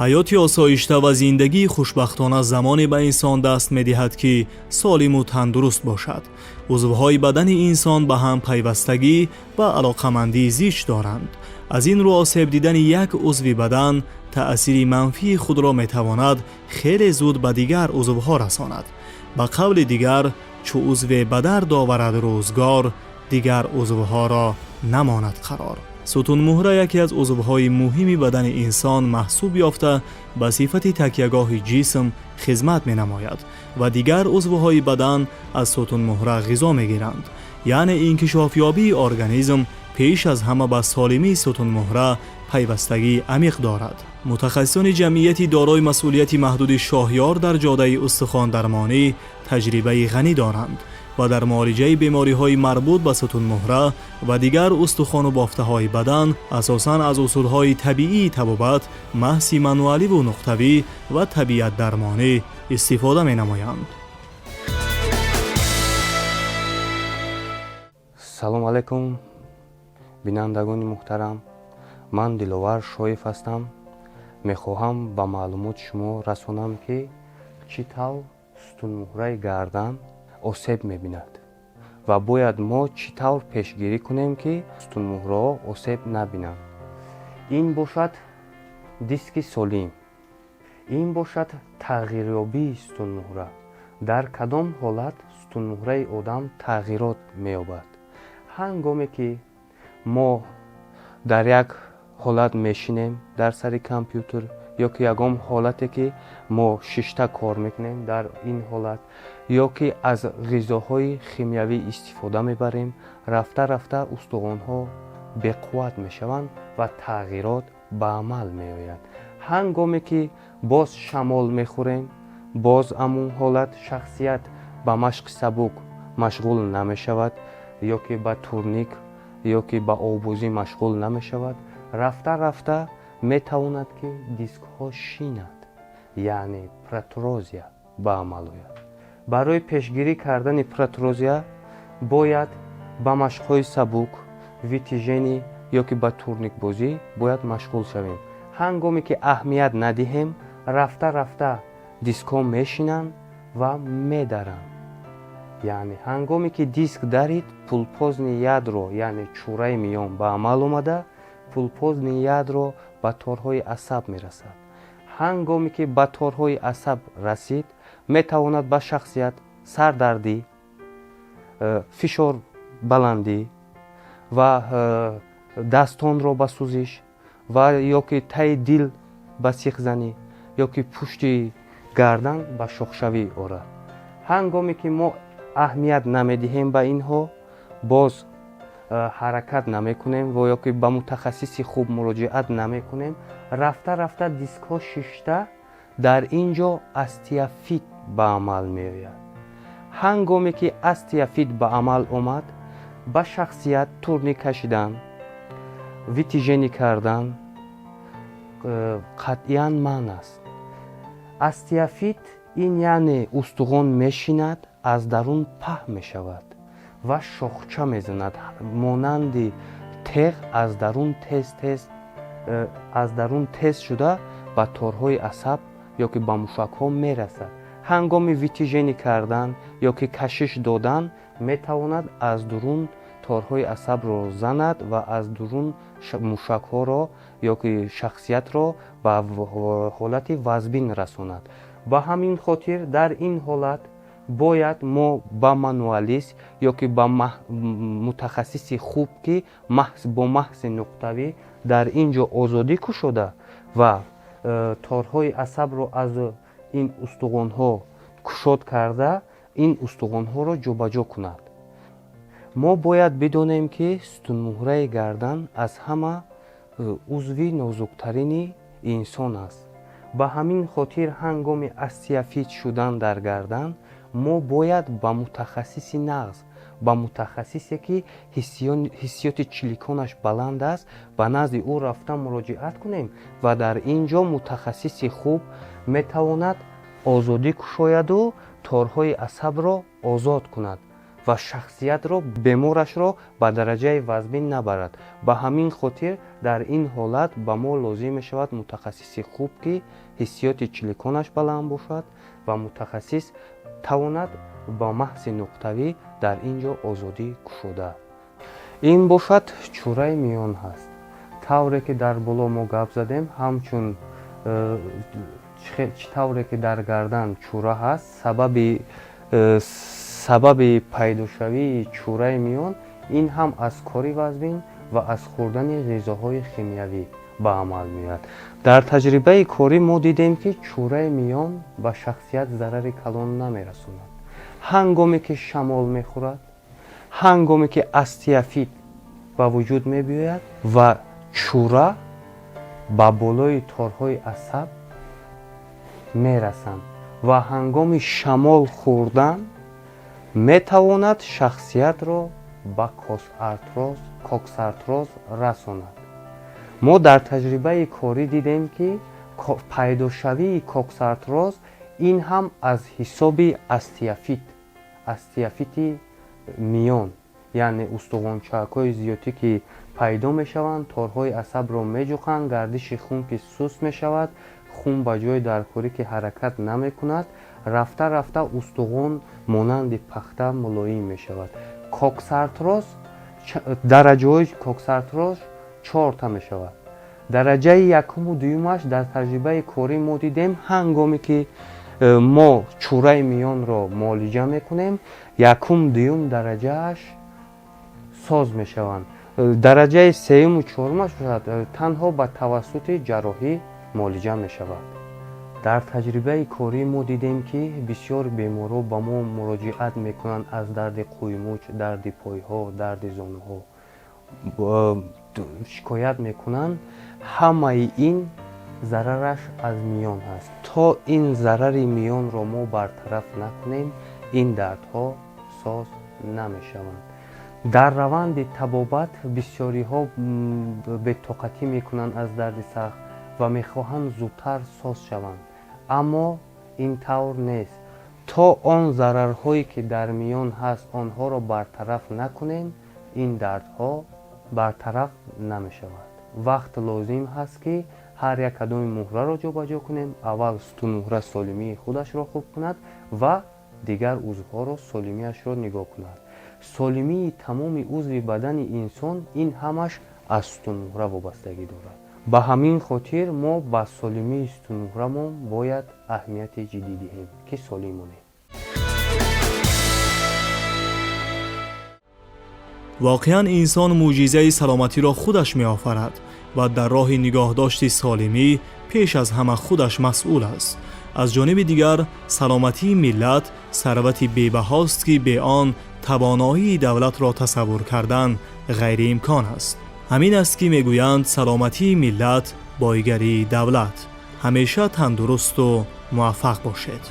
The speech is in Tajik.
Ҳаёти осоишта ва зиндагии хушбахтона замоне ба инсон даст медиҳад, ки солиму тандуруст бошад. Узвҳои бадани инсон ба ҳам пайвастагӣ ва алоқамандии зич доранд. Аз ин рӯ осеб дидани як узви бадан таъсири манфии худро метавонад хеле зуд ба дигар узвҳо расонад. Ба қавли дигар, чу узве ба дард оварад рӯзгор, дигар узвҳоро намонад қарор. Сутунмуҳра яке аз узвҳои муҳими бадани инсон маҳсуб ёфта, ба сифати такягоҳи ҷисм хизмат менамояд ва дигар узвҳои бадан аз сутунмуҳра ғизо мегиранд. Яъне инкишофёбии организм пеш аз ҳама ба солимии сутунмуҳра пайвастагии амиқ дорад. Мутахассисони ҷамъияти дорои масъулияти маҳдуди «Шоҳёр» дар ҷодаи устухондармонӣ таҷрибаи ғанӣ доранд ва дар муолиҷаи бемориҳои марбут ба сутунмуҳра ва дигар устухону бофтаҳои бадан асосан аз усулҳои табиии табобат, маҳси мануаливу нуқтавӣ ва табиатдармонӣ истифода менамоянд. Салом алайкум, бинандагони муҳтарам. Ман Диловар Шоев ҳастам. Мехоҳам ба маълумоти шумо расонам, ки чӣ тавр сутунмуҳраи гардан осеб мебинад ва бояд мо чӣ тавр пешгирӣ кунем, ки сутунмуҳраҳо осеб набинанд. Ин бошад диски солим, ин бошад тағйирёбии сутунмуҳра. Дар кадом ҳолат сутунмуҳраи одам тағйирот меёбад? Ҳангоме ки мо дар як ҳолат мешинем дар сари компютер ё ки ягон ҳолате ки мо шишта кор мекунем, дар ин ҳолат ё ки аз ғизоҳои химиявӣ истифода мебарем, рафта рафта устухонҳо беқувват мешаванд ва тағйирот ба амал меояд. Ҳангоме ки боз шамол мехӯрем, боз ҳамун ҳолат, шахсият ба машқи сабук машғул намешавад ё ки ба турник ё ки ба оббозӣ машғул намешавад, рафта рафта метавонад, ки дискҳо шинад, яъне протрузия ба амал ояд. Барои пешгирӣ кардани протрузия бояд ба машқҳои сабук, вытяжение ё ки ба турникбозӣ бояд машғул шавем. Ҳангоме ки аҳамият надиҳем, рафта рафта дискҳо мешинанд ва медаранд. Яъне ҳангоме ки диск дарид, пульпозный ядро, яъне чӯраи миён ба амал омада, пульпозный ядро ба торҳои асаб мерасад. Ҳангоме ки ба торҳои асаб расид, метавонад ба шахсият сардардӣ, фишор баландӣ ва дастонро ба сӯзиш ва ё ки таи дил ба сихзанӣ ё ки пушти гардан ба шохшавӣ орад. Ҳангоме ки мо аҳамият намедиҳем ба инҳо, боз ҳаракат намекунем ва ё ки ба мутахассиси хуб муроҷиат намекунем, рафта рафта дискҳо шишта, дар ин ҷо остеофит ба амал меояд. Ҳангоме ки остеофит ба амал омад, ба шахсият турник кашидан, вытяжение кардан қатъиян манъ аст. Остеофит ин яъне устухон мешинад, аз дарун паҳн мешавад ва шохча мезанад, монанди теғ аз дарун тез тез аз дарун тез шуда ба торҳои асаб ё ки ба мушакҳо мерасад. Ҳангоми вытяжение кардан ё ки кашиш додан метавонад аз дурун торҳои асабро занад ва аз дурун мушакҳоро ё ки шахсиятро ба ҳолати вазбин расонад. Ба ҳамин хотир дар ин ҳолат бояд мо ба мануалист ё ки ба мутахассиси хуб, ки бо маҳзи нуқтавӣ дар ин ҷо озодӣ кушода ва торҳои асабро аз ин устухонҳо кушод карда, ин устухонҳоро ҷобаҷо кунад. Мо бояд бидонем, ки сутунмуҳраи гардан аз ҳама узви нозуктарини инсон аст. Ба ҳамин хотир ҳангоми остеофит шудан дар гардан мо бояд ба мутахассиси нағз, ба мутахассисе, ки ҳиссиёти чиликонаш баланд аст, ба назди ӯ рафта муроҷиат кунем ва дар ин ҷо мутахассиси хуб метавонад озодӣ кушояду торҳои асабро озод кунад. Ва шахсиятро, беморашро ба дараҷаи вазмин набарад. Ба ҳамин хотир дар ин ҳолат ба мо лозим мешавад мутахассиси хуб, ки ҳиссиёти чиликонаш баланд бошад ва мутахассис тавонад ба маҳзи нуқтавӣ дар ин ҷо озодӣ кушода. Ин бошад чӯраи миён ҳаст. Тавре ки дар боло мо гап задем, ҳамчун чӣ тавре ки дар гардан чӯра ҳаст, сабаби пайдошавии чӯраи миён ин ҳам аз кори вазмин ва аз хӯрдани ғизоҳои химиявӣ ба амал меояд. Дар таҷрибаи корӣ мо дидем, ки чӯраи миён ба шахсият зарари калон намерасонад. Ҳангоме ки шамол мехӯрад, ҳангоме ки остеофит ба вуҷуд мебиёяд ва чӯра ба болои торҳои асаб мерасанд ва ҳангоми шамол хӯрдан метавонад шахсиятро ба коксартроз расонад. Мо дар таҷрибаи корӣ дидем, ки пайдошавии коксартроз ин ҳам аз ҳисоби остеофити миён, яъне устухончакҳои зиёдӣ, ки пайдо мешаванд, торҳои асабро меҷуқанд, гардиши хун ки суст мешавад, хун ба ҷои даркорӣ ки ҳаракат намекунад, рафта рафта устухон монанди пахта мулоим мешавад. Коксартроз, дараҷаҳои коксартроз чорта мешавад. Дараҷаи якуму дуюмаш дар таҷрибаи корӣ мо дидем, ҳангоме ки мо чӯраи миёнро муолиҷа мекунем, якум, дуюм дараҷааш соз мешаванд. Дараҷаи сеюму чорумаш бошад, танҳо ба тавассути ҷарроҳӣ муолиҷа мешавад. Дар таҷрибаи корӣ мо дидем, ки бисёр беморҳо ба мо муроҷиат мекунанд, аз дарди қӯймуч, дарди пойҳо, дарди зонуҳо шикоят мекунанд. Ҳамаи ин зарараш аз миён аст. То ин зарари миёнро мо бартараф накунем, ин дардҳо соз намешаванд. Дар раванди табобат бисёриҳо бетоқатӣ мекунанд аз дарди сахт ва мехоҳанд зудтар соз шаванд, аммо ин тавр нест. То он зарарҳое ки дар миён ҳаст, онҳоро бартараф накунем, ин дардҳо бартараф намешавад. Вақт лозим ҳаст, ки ҳар як кадоми муҳраро ҷобаҷо кунем. Аввал сутунмуҳра солимии худашро хуб кунад ва дигар узвҳоро солимиашро нигоҳ кунад. Солимии тамоми узви бадани инсон ин ҳамаш аз сутунмуҳра вобастагӣ дорад. Ба ҳамин хотир мо ба солимии сутунмуҳрамон бояд аҳамияти ҷиддӣ диҳем, ки солим монем. Воқеан, инсон мӯъҷизаи саломатиро худаш меофарад ва дар роҳи нигоҳдошти солимӣ пеш аз ҳама худаш масъул аст. Аз ҷониби дигар, саломатии миллат сарвати бебаҳост, ки бе он тавоноии давлатро тасаввур кардан ғайриимкон аст. Ҳамин аст, ки мегӯянд: саломатии миллат — бойгарии давлат. Ҳамеша тандурусту муваффақ бошед.